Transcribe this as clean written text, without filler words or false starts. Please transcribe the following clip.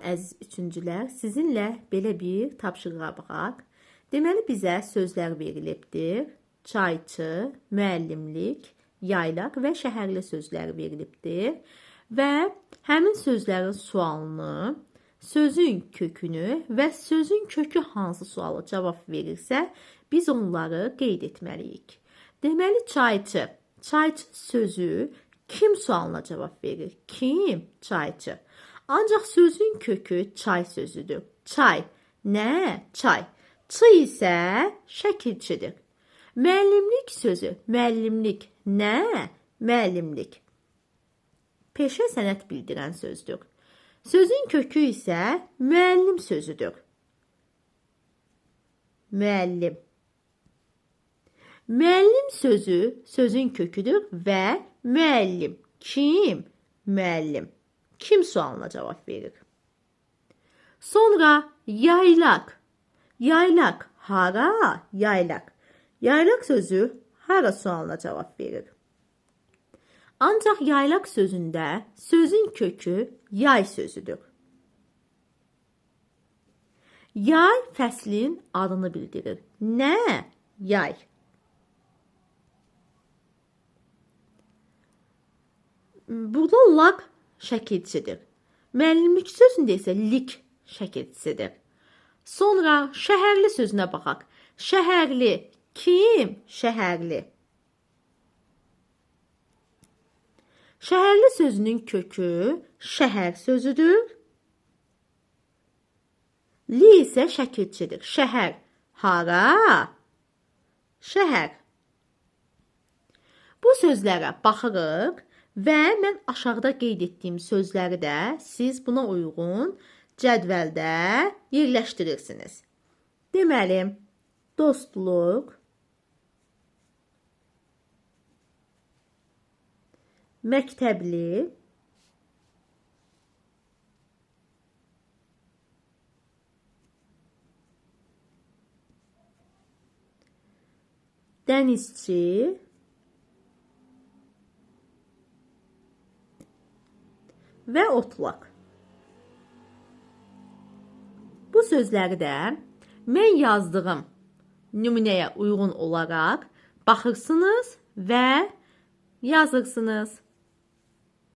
Salam əziz üçüncülər, sizinlə belə bir tapşırığa baxaq. Deməli bizə sözlər verilibdir. Çayçı, müəllimlik, yaylaq və şəhərli sözləri verilibdir. Və həmin sözlərin sualını, sözün kökünü və sözün kökü hansı suala cavab verirsə, biz onları qeyd etməliyik. Deməli çayçı. Çayçı sözü kim sualına cavab verir? Kim? Çayçı. Ancaq sözün kökü çay sözüdür. Çay. Nə? Çay. Çı isə şəkilçidir. Müəllimlik sözü. Müəllimlik. Nə? Müəllimlik. Peşə sənət bildirən sözdür. Sözün kökü isə müəllim sözüdür. Müəllim. Müəllim sözü sözün köküdür və müəllim. Kim? Müəllim. Kim sualına cavab verir? Sonra yaylaq. Yaylaq hara? Yaylaq. Yaylaq sözü hara sualına cavab verir? Ancaq yaylaq sözündə sözün kökü yay sözüdür. Yay fəslin adını bildirir. Nə? Yay. Burada laq şəkilçidir. Müəllimlik sözündə isə lik şəkilçisidir. Sonra şəhərli sözünə baxaq. Şəhərli kim? Şəhərli. Şəhərli sözünün kökü şəhər sözüdür. Li isə şəkilçidir. Şəhər hara? Şəhər. Bu sözlərə baxırıq və mən aşağıda qeyd etdiyim sözləri də siz buna uyğun cədvəldə yerləşdirirsiniz. Deməli, dostluq, məktəbli, dənizçi, və otlaq. Bu sözləri də mən yazdığım nümunəyə uyğun olaraq baxırsınız və yazırsınız.